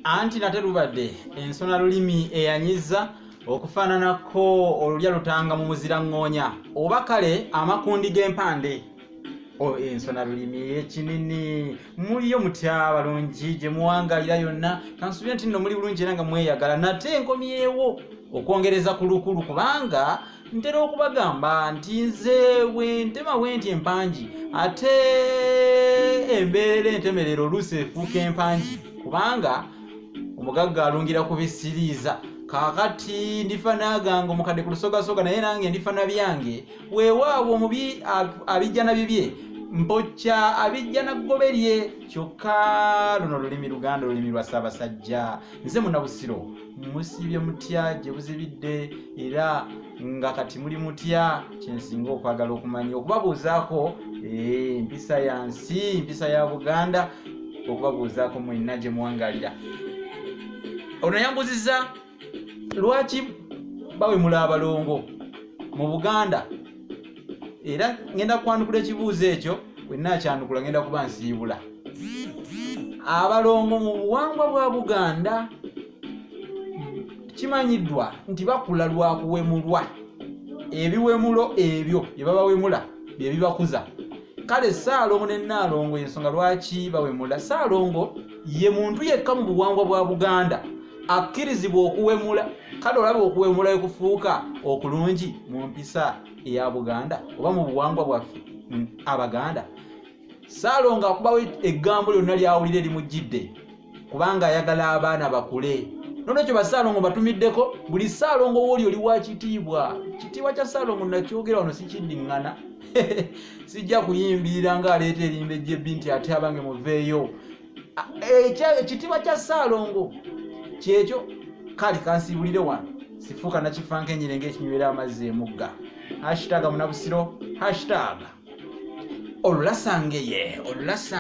Anti nate lubadde ensona lulimi eyanyiza okufaananako olulya lutanga mu muzira ŋŋoonya oba kale amakundi g'empande. Ensona lulimi ey'ekinini muliyo mutya balungi gye muwangalira yonna, kansuubire nti nno muli bulungi era nga mweyagala. Nate nkomyewo okwongereza ku lukulu kubanga ntera okubagamba nti nze bwe ntema bwe nti empangi, ate embeerera entemerero oluusi efuuka empangi kubanga omugagga alungira ku bisiriiza. Kaakati ndifa n'agange omukadde ku lusogasoga, naye nange ndifa na byange. Weewaawo omubi abijja na bibye, mpokya abijja na ggobe lye. Kyokka luno lulimi Luganda, olulimi lwa Ssaabasajja. Nze Munnabusiro, musiibye mutya gye buzibidde era nga kati muli mutya? Kyensinga okwagala okumanya okubabuuzaako, empisa ya nsi, mpisa ya Buganda, okubabuuzaako mwenna gye muwangalira. Ono yambuuzizza lwaki bawemula abalongo mu Buganda, era ngenda kwanukula ekibuuzo ekyo. Bwe nnaakyanukula ngenda kuba nsiibula. Abalongo mu buwangwa bwa Buganda kimanyiddwa nti bakula lwa kuwemulwa. Ebiwemulo ebyo bye babawemula bye bibakuza. Kale Ssaalongo ne Nnaalongo ensonga lwaki bawemula. Ssaalongo ye muntu yekka mu buwangwa bwa Buganda akkirizibwa okuwemula. Kale olaba okuwemula ekufuuka okulungi mu mpisa eya Buganda oba mu buwangwa bwaffe Abaganda. Ssaalongo akubawo eggambo lyonna lyawulira erimujjidde kubanga ayagala abaana bakule. Nolwekyo Bassaalongo batumiddeko, buli Ssaalongo wooli oli wa kitiibwa. Kitiibwa kya Ssaalongo nakyogera wano, sikiddiŋŋana, sijja kuyimbirira ng'aleeta erimbejja ebbi nti ate abange muveeyo. Ekitiibwa kya Ssaalongo kyekyo. Kale kansiibulire wano, sifuuka nakifankenyere ng'ekinywera amazzi emugga. Hashtag Munabusiro, hashtag olulasangeye olulasa.